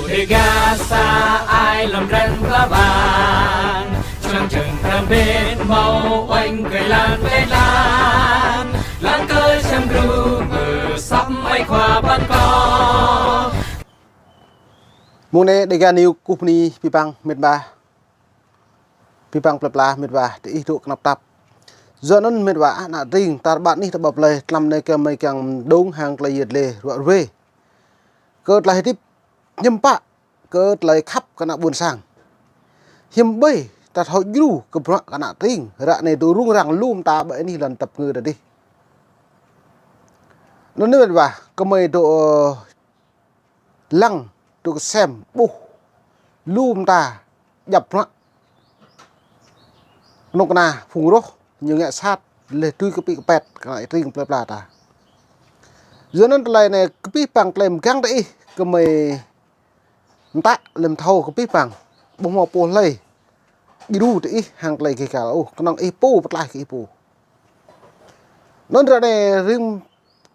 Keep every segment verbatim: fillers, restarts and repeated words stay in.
Dêgar sa ai lŏm ren pla bang, čang čang răm ƀĕ mâo uănh kơ lăn lĕ lăn, lăn kơ čang gru mơ săp ai khua ƀăn kơ. Mơ̆ng anai Dêgar News kơkuh bơni abih bang met wa. Abih bang plơi pla met wa, tơ ih dŏ kơnăp tap. Yua anŭn met wa, ană tring tar ƀar anih ta ƀă plơi, tlam anai kơ mơi kiăng dŏng hăng tơlơi yet lĕ ruă ruê. Kơ tơlơi hơdip hiư̆m pă, kơ tơlơi khăp kơ ană ƀôn sang. Hiư̆m ƀơi ta thâo djru kơ bruă kơ ană tring, ră anai dŏ rŭng răng lŏm ta ƀơi anih lŏn tăp ngơ ta dih. Anŭn anai met wa, kơ mơi dŏ lăng dŏ kơsem ƀuh lŏm ta djăp bruă. Kơnuk kơna phung roh ñu ngă sat lĕ tui kơpĭ kơpĕt kơ ană tring plơi pla ta. Yua anŭn tơlơi anai kơ abih bang tơlơi mơgang tơ ih kơ mơi mơtă lĕ mơthâo kơ abih bang. Ƀu hmâo pô hlơi djru tơ ih hăng tơlơi gêh gal ôh, kơnơ̆ng ih pô pơtlaih kơ ih pô. Anŭn ră anai rĭm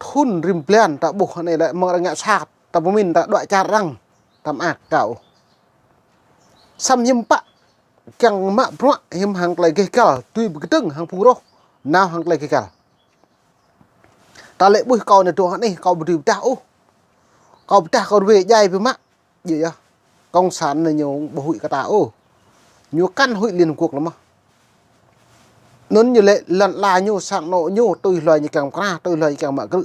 thŭn rĭm blan ta ƀuh anai lĕ mơ̆ng arăng ngă sat, ta pơmĭn ta đuaĭ čar arăng, ta mơak kâo. Samơ̆ hiư̆m pă kiăng mă bruă hiư̆m hăng tơlơi gêh gal, tui pơkơdơ̆ng hăng phung roh, nao hăng tơlơi gêh gal. Ta lĕ ƀuh kâo anai dŏ hăng anih, kâo ƀu dưi pơdah ôh. Kâo pơdah kâo ruê djai biă mă. Djơ̆ yơh. Cộng sản anai ñu ƀu huĭ kơ ta ôh. Ñu kăn huĭ Liên Hợp Quốc lăm mơh. Anŭn ñu lĕ lŏn ala ñu, sang anŏ ñu, tui hloi ñu kiăng pơkra, tui hloi ñu kiăng mă krư̆.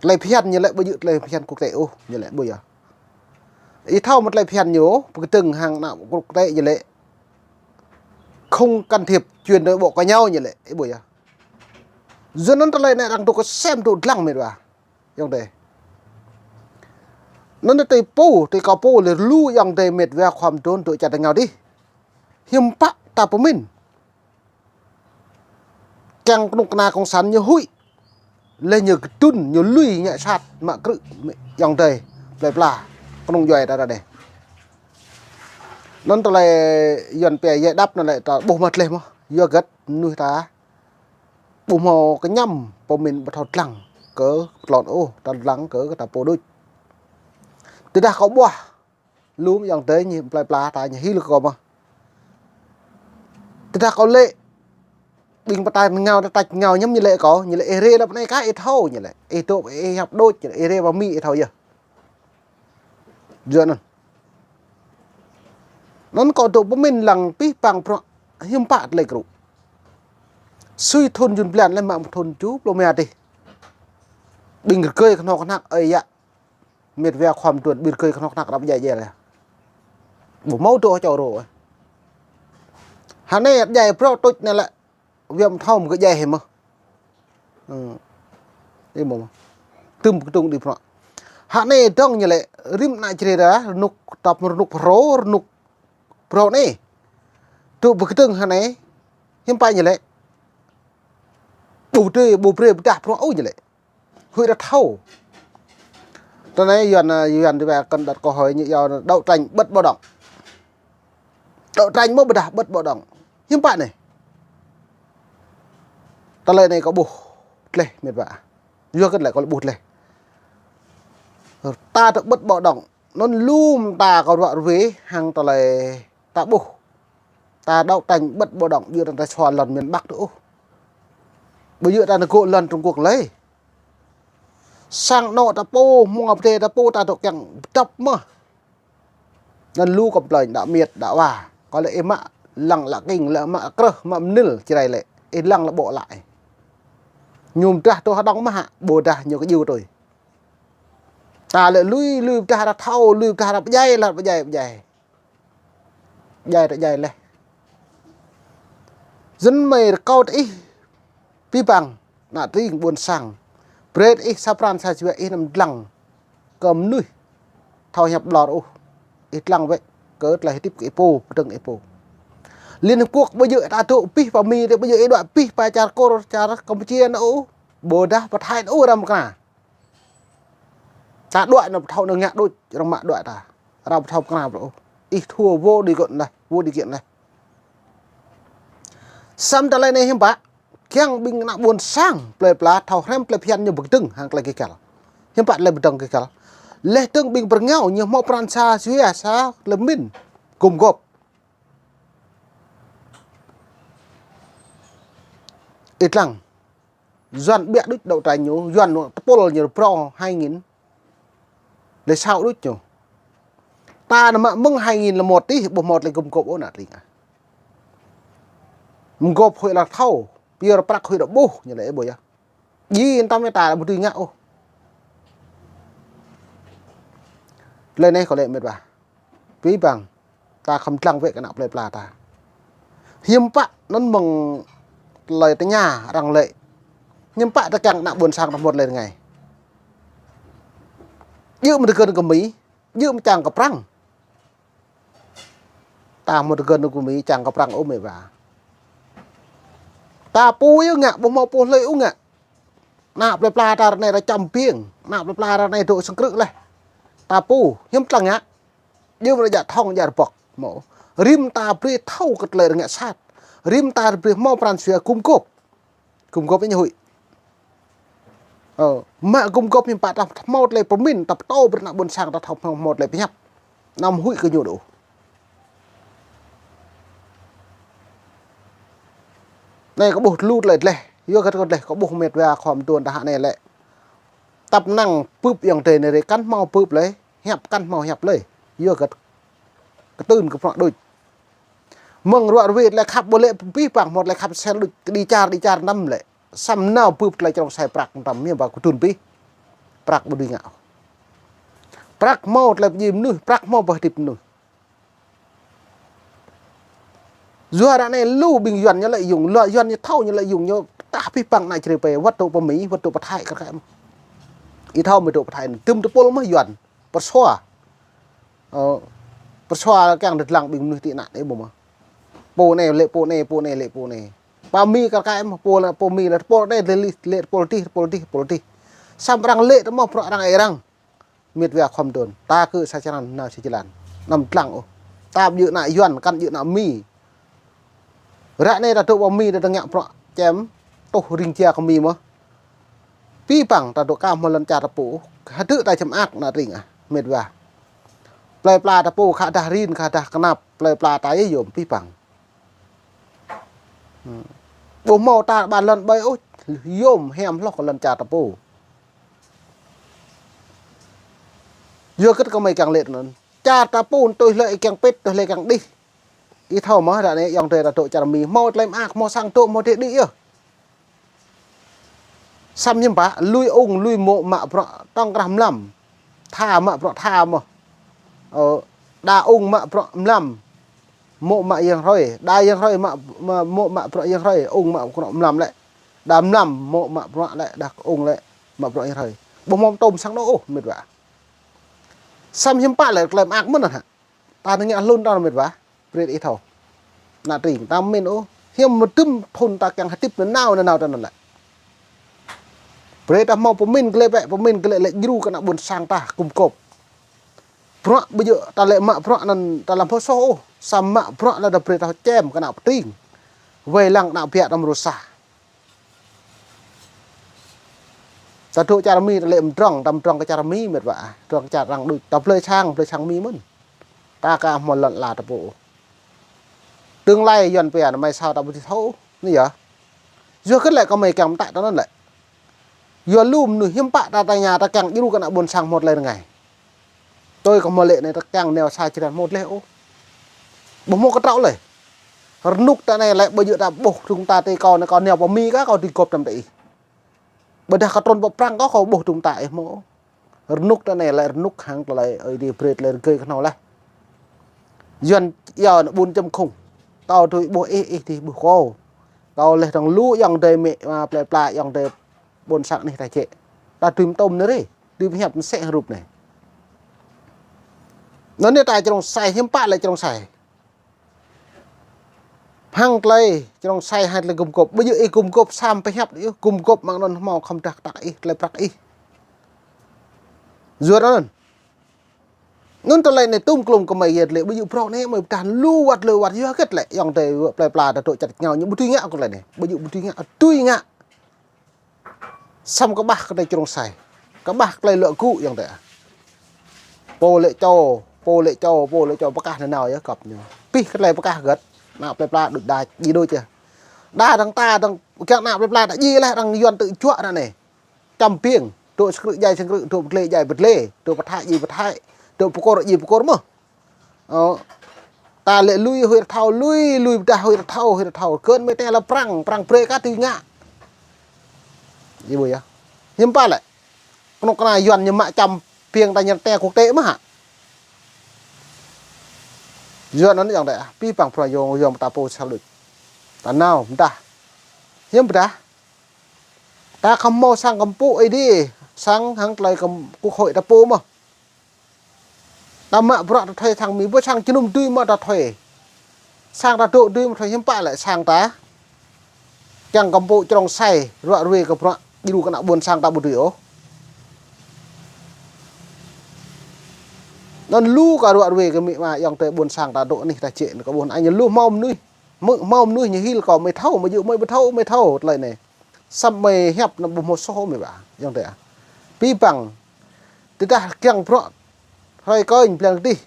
Tơlơi phiăn ñu lĕ ƀu djơ̆ tơlơi phiăn quốc tế ôh, ñu lĕ ƀu yơh. Ih thâo mơ̆ tơlơi phiăn ñu, pơkơdơ̆ng hăng ană quốc tế ñu lĕ không can thiệp chuyện nội bộ của nhau ñu lĕ, ih ƀu yơh. Yua anŭn tơlơi anai arăng dŏ kơsem dŏ lăng met wa. Ayŏng adơi. Anŭn tơlơi pô, tơlơi kâo pô lĕ lu ayŏng adơi met wa khua mơdôn dŏ čar tơngao dih. Hiư̆m pă ta pơmĭn. Kiăng kơnuk kơna cộng sản ñu huĭ. Lĕ ñu kơtŭn, ñu lui ngă sat mă krư̆ ayŏng adơi. Plơi pla, kơnung djuai ta ră anai. Anŭn tơlơi Yuan pia yai đăp anŭn lĕ ta ƀuh mơ̆ tơleh mơ̆. Yua hơget mơnuih ta ƀu hmâo kơñăm pơmĭn ƀu thâo lăng kơ tlôn ôh, ta lăng kơ ta pô đôč. Tơdah kâo ƀuah lŏm ayŏng adơi ñu plơi pla ta ñu hil kơ kâo mơ̆. Tơdah kâo lĕ ƀing pơtai ngao, ta tač ngao ñăm ñu lĕ kâo, ñu lĕ ih rê lăp anai kah ih thâo ñu lĕ. Ih dŏ ih hiăp đôč ñu lĕ, ih rê ƀă mĭ ih thâo yơh. Yua anŭn. Anŭn kâo dŏ pơmĭn lăng abih bang bruă hiư̆m pă tơlơi krŭ. Sui thŭn jun blan lĕ mă thŭn tơjuh pluh rơma dih. Ƀing rơgơi kơhnâo kơhnăk ơi yă. Met wa khua mơdôn ƀing rơgơi kơhnâo kơhnăk ră djai djai lĕ. Ƀu hmâo dŏ čô rô. Hơnai djai phrâo tuč anai lĕ. Wơ̆t thâo mơ̆ kơ djai hĭ mơ̆. Ih mơ̆. Tơm kơdung đĭ phrâo. Hơnai dŏng ñu lĕ rĭm ană čre đa, rơnŭk tŏp rơnŭk phrâo, rơnŭk phrâo anai. Dŏ pơkơdơ̆ng hơnai. Hiư̆m pă ñu lĕ. Ƀu brơi, ƀu brơi pơdah phrâo ôh ñu lĕ. Huĭ đa thâo. Tơ anai Yuan, Yuan dĭ wai kơnơ̆ng đăt kơ hơi ñu yua đấu tranh bất bạo động. Đấu tranh mơ̆ ƀôdah bất bạo động. Hiư̆m pă anai. Tơlơi anai kâo ƀuh tơleh met wa. Yua kơ tơlơi kâo ƀuh tơleh. Ta dŏ bất bạo động. Anŭn lŏm ta kâo ruă ruê hăng tơlơi ta ƀuh. Ta đấu tranh bất bạo động yua ta sua lŏn miền Bắc tơ ôh. Ƀu yua ta nao gŏ lŏn Trung Quốc lơi. Sang anŏ ta pô, mơ̆ng pơdai ta pô ta dŏ kiăng pơdŏp mơ̆. Anŭn lu kơ plơi đa miêt đa wa. Kơ lĕ ih mă lăng lă king, lĕ mă krơh, mă mơnil, čơrai lĕ. Ih lăng lĕ ƀô̆ lă. Ñu pơdah tơ hơđong mơ̆ hă, ƀôdah ñu kơ djru tui. Ta lĕ lui, lui pơdah đa thâo, lui pơdah đa pơdjai, lă pơdjai, pơdjai. Djai ta djai leh. Yua anŭn mơi rơkâo tơ ih abih bang, ană tring ƀôn sang. Brơi tơ ih sa pran sa jua ih anăm lăng kơ mơnuih thâo hiăp ƀlŏr ôh. Ih lăng wơ̆t kơ tơlơi hơdip kơ ih pô, pơdơ̆ng ih pô. Liên Hợp Quốc ƀu djơ̆ ta dŏ abih pơ Mi, ƀu djơ̆ ih đuaĭ abih pơ čar Kur, čar Campuchia anŭn ôh. Ƀôdah pơ Thái anŭn ôh arăng pơkra. Ta đuaĭ anŭn pơthâo anŭn ngă đôč, arăng mă đuaĭ ta. Arăng pơthâo pơkra ôh. Ih thua vô điều kiện leh, vô điều kiện leh. Samơ̆ tơlơi anai hiư̆m pă, kiăng ƀing ană ƀôn sang, plơi pla, thâo hrăm tơlơi phiăn ñu pơkơdơ̆ng hăng tơlơi gêh gal. Hiư̆m pă tơlơi pơkơdơ̆ng gêh gal. Leh tơ̆ng ƀing pơrơngao ñu hmâo pran sa jua sa lơmin gum gôp. Ih lăng, Yuan ƀiă đôč đậu trà ñu, Yuan tơpul ñu rơbrâo hai nghìn. Lĕ sao đôč ñu. Ta nao mă mơ̆ng hai nghìn lăm một tih, ƀu hmâo tơlơi gum gôp ôh ană tring ah. Gum gôp huĭ lăng thâo, pơyơr prăk huĭ đa ƀuh, ñu lĕ ƀu yơh. Ji tăm ta ƀu dưi ngă ôh. Tơlơi anai kâo lĕ mĕt wa. Abih bang ta khŏm lăng wơ̆t kơ ană plơi pla ta. Hiư̆m pă anŭn mơ̆ng tơlơi tơña arăng lĕ. Hiư̆m pă ta kiăng ană ƀôn sang ta hmâo tơlơi rơngai. Djơ̆ mơ̆ tơgơ̆n kơ Mi, djơ̆ mơ̆ čang kơ Prăng. Ta hmâo tơgơ̆n kơ Mi čang kơ Prăng ôh mĕt wa. Ta pô yơh ngă, ƀu hmâo pô hlơi ôh ngă. Ană plơi pla ta ră anai ta čăm ƀing, ană plơi pla ta ră anai dŏ sơng krư̆ leh. Ta pô, hiư̆m lăng ngă. Djơ̆ mơ̆ djă thŏng djă rơbŏk. Hmâo. Rĭm ta brơi thâo kơ tơlơi rơngai sat. Rĭm ta brơi hmâo pran jua gum gôp. Gum gôp ñu huĭ. Ơ, mă gum gôp hiư̆m pă ta hmâo tơlơi pơmĭn, ta pơtô brơi ană ƀôn sang ta thâo hmâo tơlơi pơhiăp. Anăm huĭ kơ ñu đôč. Anai kâo ƀuh lu tơlơi gleh, yua kơ tơlơi gleh kâo ƀuh mĕt wa khŏm tuan ta hă anai lĕ. Tăp năng bưp ayŏng adơi anai rê kăn hmâo bưp lơi, hiăp kăn hmâo hiăp lơi. Yua kơ kơtưn kơ prăk đôč. Mơ̆ng ruă rơwĕt lĕ khăp ƀu lĕ abih bang hmâo tơlơi khăp sel đôč, kơ đĭ čar, đĭ čar năm lĕ. Samơ̆ nao bưp tơlơi črông sai prăk tăm mơ̆ ba kơtưn abih. Prăk ƀu dưi ngă. Prăk hmâo tơlơi pơdjai mơnuih, prăk hmâo pơhơdip mơnuih. Yua ră anai lu ƀing Yuan ñu lĕ yŭng, lu Yuan ñu thâo ñu lĕ yŭng ñu tah abih bang ană čơrê pê, wơ̆t dŏ pơ Mi, wơ̆t dŏ pơ Thái kar kaĭ mơ̆n. Ih thâo mơ̆ dŏ pơ Thái anŭn, tơm tơpul mơ̆ Yuan, pơrsua. Ơ, pơrsua kiăng dơ̆ lăng ƀing mơnuih tị nạn anai ƀu mơ̆. Pô anai lĕ pô anai, pô anai lĕ pô anai. Pơ Mi kar kaĭ mơ̆n, pô anai, pô Mi lĕ tơpul anai lĕ, lĕ tơpul dih, tơpul dih, tơpul dih. Samơ̆ arăng lĕ tơ mơ̆ prăk arăng ih arăng. Mĕt wa khŏm tuan. Ta kơ sa črăn nao sa jơlan. Anăm lăng ôh. Ta ƀu djơ̆ ană Yuan, kăn djơ̆ ană Mi. Ră anai ta dŏ pơ Mi ta ngă prăk čem. Tuh ring jia kơ Mi mơ̆n. Abih bang ta dŏ ka hmâo lŏn čar ta pô. Hơdơ̆ ta čem ak ană tring ah. Mĕt wa. Plơi pla ta pô khă dah rin, khă dah kơnap. Plơi pla ta yơh yôm abih bang. Ƀu hmâo ta ƀan lŏn ƀai ôh, yôm hiam hloh kơ lŏn čar ta pô. Yua kơ tơlơi kơ mơi kiăng lĕ anŭn. Čar ta pô tui hlơi kiăng pĭt, tui hlơi kiăng đih. Ih thâo mơ̆ ră anai ayŏng adơi ta dŏ čar Mi, hmâo tơlơi mơak, hmâo sang dŏ, hmâo tơlơi đĭ yơh. Samơ̆ hiư̆m pă, lui ung, lui mô̆ mă bruă tŏng krah mlam. Tha mă bruă tha mơ̆n. Ơ, đa ung mă bruă mlam. Mô̆ mă yang hrơi, đa yang hrơi mă, mă, mô̆ mă bruă yang hrơi, ung mă bruă mlam lĕ. Đa mlam, mô̆ mă bruă lĕ, đa ung lĕ, mă bruă yang hrơi. Ƀu hmâo tôm sang dŏ ôh, mĕt wa. Samơ̆ hiư̆m pă lĕ tơlơi mơak mơ̆n hă. Ta nao ngă hlŭn ta mĕt wa. Brơi ih thâo. Ană tring ta mĭn ôh. Hiư̆m mơdŭm thŭn ta kiăng hơdip nanao nanao ta anŭn lĕ. Brơi ta hmâo pơmĭn glaĭ bĕ, pơmĭn glaĭ lĕ djru kơ ană ƀôn sang ta gum gôp. Bruă ƀu djơ̆ ta lĕ mă bruă anŭn ta lăm hơsoh ôh. Samơ̆ mă bruă anŭn ta brơi ta čem kơ ană tring. Wai lăng ană biă ta mơ̆ rơsah. Ta dŏ čar Mi ta lĕ mơdrŏng, ta mơdrŏng kơ čar Mi mĕt wa. Mơdrŏng kơ čar arăng đôč. Ta blơi sang, blơi sang Mi mơ̆n. Ta ka hmâo lŏn ala ta pô. Tương lai Yuan pia anai mai sau ta ƀu thâo. Anai yơh. Yua kơ lĕ kơ mơi kiăng mơtă ta anŭn lĕ. Yua lu mơnuih hiư̆m pă ta tơña ta kiăng djru kơ ană ƀôn sang hmâo tơlơi rơngai. Tui kơ hmâo lĕ anai ta kiăng nao sa črăn hmâo tơlơi ôh. Ƀu hmâo kơ trŏ lĕ. Rơnŭk ta anai lĕ ƀu djơ̆ ta ƀuh rung ta tơ kâo anai kâo nao pơ Mi kah kâo dưi gôp tăm tơ ih. Ƀôdah kâo trŭn pơ Prăng kâo kâo ƀuh rung ta ih hmâo. Rơnŭk ta anai lĕ rơnŭk hăng tơlơi Ơi Adai brơi tơlơi rơgơi kơ hnâo laih. Yuan yua anŭn ƀun čăm khung. Kâo dưi ƀuh ih, ih dưi ƀuh kâo. Kâo leh tơ̆ng lu ayŏng adơi mĕ, a, plơi pla ayŏng adơi ƀôn sang anih ta jĕ. Ta dưi mơtôm anai rê. Dưi pơhiăp mơsĕ hrup anai. Anŭn anai ta črông sai, hiư̆m pă lĕ črông sai. Hăng tơlơi črông sai hăng tơlơi gum gôp. Ƀu djơ̆ ih gum gôp samơ̆ pơhiăp đôč ôh. Gum gôp mơ̆ng anŭn hmâo khŏm dah kơtăk ih, tơlơi prăk ih. Yua anŭn. Anŭn tơlơi anai tŭm klum kơ mơi yơh lĕ ƀu djơ̆ bruă anai mơi pơdah lu wơ̆t lu wơ̆t yua hơget lĕ ayŏng adơi plơi pla ta dŏ čar tơngao ñu ƀu dưi ngă kơ tơlơi anai. Ƀu djơ̆ ƀu dưi ngă, dưi ngă. Samơ̆ kơƀah kơ tơlơi črông sai. Kơƀah tơlơi luă gŭ ayŏng adơi. Pô lĕ čô, pô lĕ čô, pô lĕ čô pơkah nanao yơh kăp ñu. Pih kơ tơlơi pơkah hơget. Ană plơi pla đôč đa djai đôč yơh. Đa dăng ta dăng kiăng ană plơi pla ta djai lĕ dăng Yuan tŭ juă ană anai. Čăm piêng, dŏ sơkrư̆ djai sơkrư̆, dŏ pơdlê djai pơdlê, dŏ pơthai djai pơthai, dŏ pơkôr djai pơkôr mơh. Ơ, ta lĕ lui huĭ rơthâo, lui, lui pơdah huĭ rơthâo, huĭ rơthâo. Kơn mơi tĕ lĕ prăng, prăng brơi kơ tui ngă. Djai ƀu yơh. Hiư̆m pă lĕ. Kơnuk kơna Yuan ñu mă čăm piêng ta ñu tĕ quốc tế mơh hă. Yuan anŭn yơh tĕ. Pih păng prŏng yơh, yơh ta pô sal đôč. Ta nao, pơdah. Hiư̆m pơdah. Ta khŏm hmâo sang kơmpŭ ơi adai, sang hăng tơlơi kơm-, quốc hội ta pô mơh. Ta mă bruă ta thuê sang Mi, ƀu sang jơnum dưi mơ̆ ta thuê. Sang ta dŏ dưi mơ̆ thuê hiư̆m pă lĕ sang ta. Kiăng kơmpŭ črông sai, ruă ruê kơ bruă, djru kơ ană ƀôn sang ta ƀu dưi ôh. Anŭn lu kơ ruă ruê kơ amĭ ama ayŏng adơi ƀôn sang ta dŏ anih ta jĕ kơ ƀôn ai ñu lu hmâo mơnuih. Hmư̆ hmâo mơnuih ñu hil kơ mơi thâo, mơi djơ̆ mơi ƀu thâo, mơi thâo tơlơi anai. Samơ̆ mơi hiăp anŭn ƀu hmâo soh mơi ƀă, ayŏng adơi ah. Pih păng, tơdah kiăng bruă, hrơi kơnh blang dih.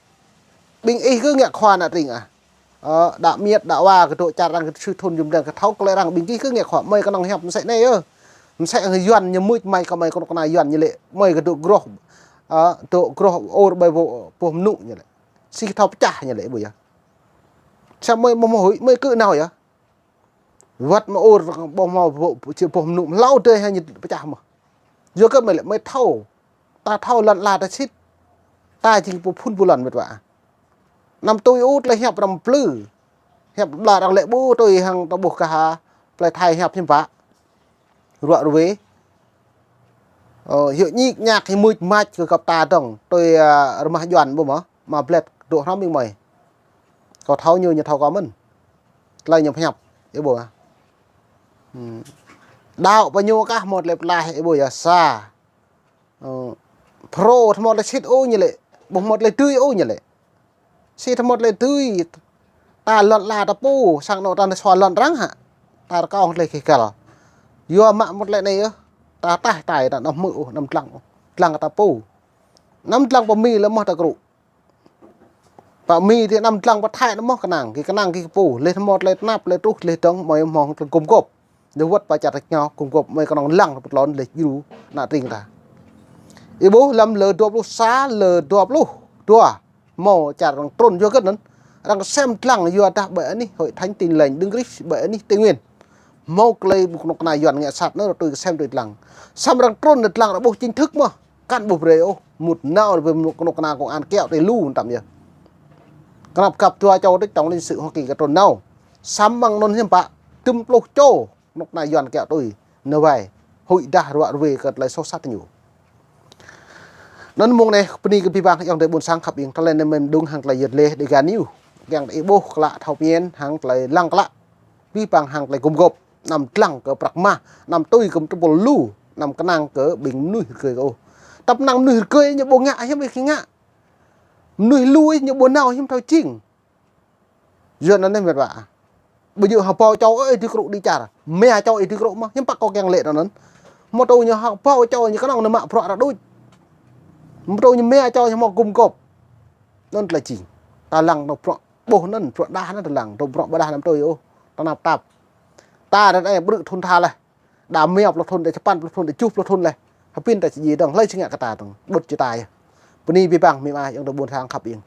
Ƀing ih kơ ngă khua ană tring ah. Ơ, đa miêt, đa wa, kơ dŏ čar arăng kơ sư thun jum đang kơ thâo kơ lĕ arăng ƀing ih kơ ngă khua, mơi kơnơ̆ng hiăp mơsĕ anai yơh. Mơsĕ arăng Yuan ñu mưč mơi kơ mơi kơnuk kơna Yuan ñu lĕ, mơi kơ dŏ groh, ơ, dŏ groh ôr ƀơi boh, boh mơnŭ ñu lĕ. Sĭ thâo pơčah ñu lĕ ƀu yơh. Samơ̆ mơi ƀu hmâo huĭ, mơi kơ nao yơh. Wăt mơi ôr ƀu hmâo boh, či boh mơnŭ hlâo dơi hă ñu pơčah mơh. Yua kơ mơi lĕ mơi thâo. Ta thâo lŏn ala ta sĭt. Ta jing pô phun pô lŏn mĕt wa. Anăm tui ôh tơlơi hiăp răm plư. Hiăp bla arăng lĕ ƀu tui hăng ta ƀuh kơ ha. Plơi Thái hiăp hiư̆m pă. Ruă ruê. Ơ, hiư̆m ñik ñak hiư̆m mưč mač kơ găp ta dơ̆ng. Tui, ơ, rơmah Yuan ƀu mơ̆. Mă blĕt dŏ hrŏm ƀing mơi. Kâo thâo ñu, ñu thâo kâo mơ̆n. Tơlơi ñu pơhiăp. Ih ƀuh ah. Hmm. Đaŏ pơ ñu kah hmâo tơlơi pơklaih, ih ƀuh yơh sa. Ơ, phrâo hmâo tơlơi sĭt ôh ñu lĕ. Ƀu hmâo tơlơi dưi ôh ñu lĕ. Sĭt hmâo tơlơi dưi. Ta lŏn ala ta pô, sang anŏ ta nao sua lŏn arăng hă. Ta rơkâo tơlơi kih kal. Yua mă hmâo tơlơi anai yơh. Ta taih tai ta anăm hmư̆ ôh, anăm dlăng ôh. Dlăng ta pô. Anăm dlăng pơ Mi lĕ mơ̆ ta krŭ. Pơ Mi tơ anăm dlăng pơ Thái anŭn mơ̆ kơnang, kih kơnang kih kơ pô, leh hmâo tơlơi tơnap, leh truh, leh dơ̆ng, mơi hmâo tơlơi gum gôp. Leh wăt pơ čar ta ñu gum gôp, mơi kơnơ̆ng lăng pơ tlôn, leh djru, ană tring ta. Ih ƀuh lăm lơ dua pluh sa, lơ dua pluh dua, hmâo čar arăng trŭn yua kơ anŭn, arăng sem dlăng yua dah ƀơi anih Hội Thánh Tin Lành Đấng Christ, ƀơi anih Tây Nguyên. Hmâo tơlơi ƀu kơnuk kơna Yuan ngă sat anŭn, tui kơ sem tui dlăng. Samơ̆ arăng trŭn dlăng arăng ƀuh chính thức mơ̆. Kăn ƀu brơi ôh, mŭt nao ƀơi kơnuk kơna công an kiaŏ tui lu tăm yơh. Kơnăp găp dua čô tĕč tổng lãnh sự Hoa Kỳ kơ trŭn nao. Samơ̆ mơ̆ng anŭn hiư̆m pă, tơm pluh čô kơnuk kơna Yuan kiaŏ tui. Nao wai, huĭ dah ruă ruê kơ tơlơi soh sat ñu. Anŭn mông anai, bơni kơ pih păng ayŏng adơi ƀôn sang khăp ing, tơlơi anai mơ̆n mơđung hăng tơlơi yơh leh Dega News. Kiăng ih ƀuh klă thâo pơmĭn hăng tơlơi lăng klă. Pih păng hăng tơlơi gum gôp. Anăm dlăng kơ prăk mah, anăm tui kơ tơpul lu, anăm kơnang kơ ƀing mơnuih rơgơi kơ ôh. Tăp năng mơnuih rơgơi ñu ƀu ngă hiư̆m ih kơ ngă. Mơnuih lu ñu ƀu nao hiư̆m thâo jing. Yua anŭn anai mĕt wa. Ƀu djơ̆ hơbâo čô ơi dui krŭ dui čar. Mia čô ơi dui krŭ mơ̆. Hiư̆m pă kâo kiăng lĕ anŭn. Hmâo tui ñu hơbâo čô ñu kơnơ̆ng ñu mă bruă arăng đôč. Hmâo tui ñu mia čô ñu hmâo gum gôp. Anŭn tơlơi jing. Ta lăng anŭn bruă. Ƀuh anŭn, bruă đah anŭn tơlang, tơ bruă ƀơdah anăm tui ôh, tơnap tap. Ta ră anai brư̆ thŭn tha leh. Đa mia pluh thŭn, đa čơpăn pluh thŭn, đa tơjuh pluh thŭn leh. Hơbĭn ta či djai dơ̆ng, hlơi či ngă kơ ta dơ̆ng. Ƀut či ta yơh. Bơni pih păng, amĭ ama, ayŏng adơi ƀôn sang khăp ing.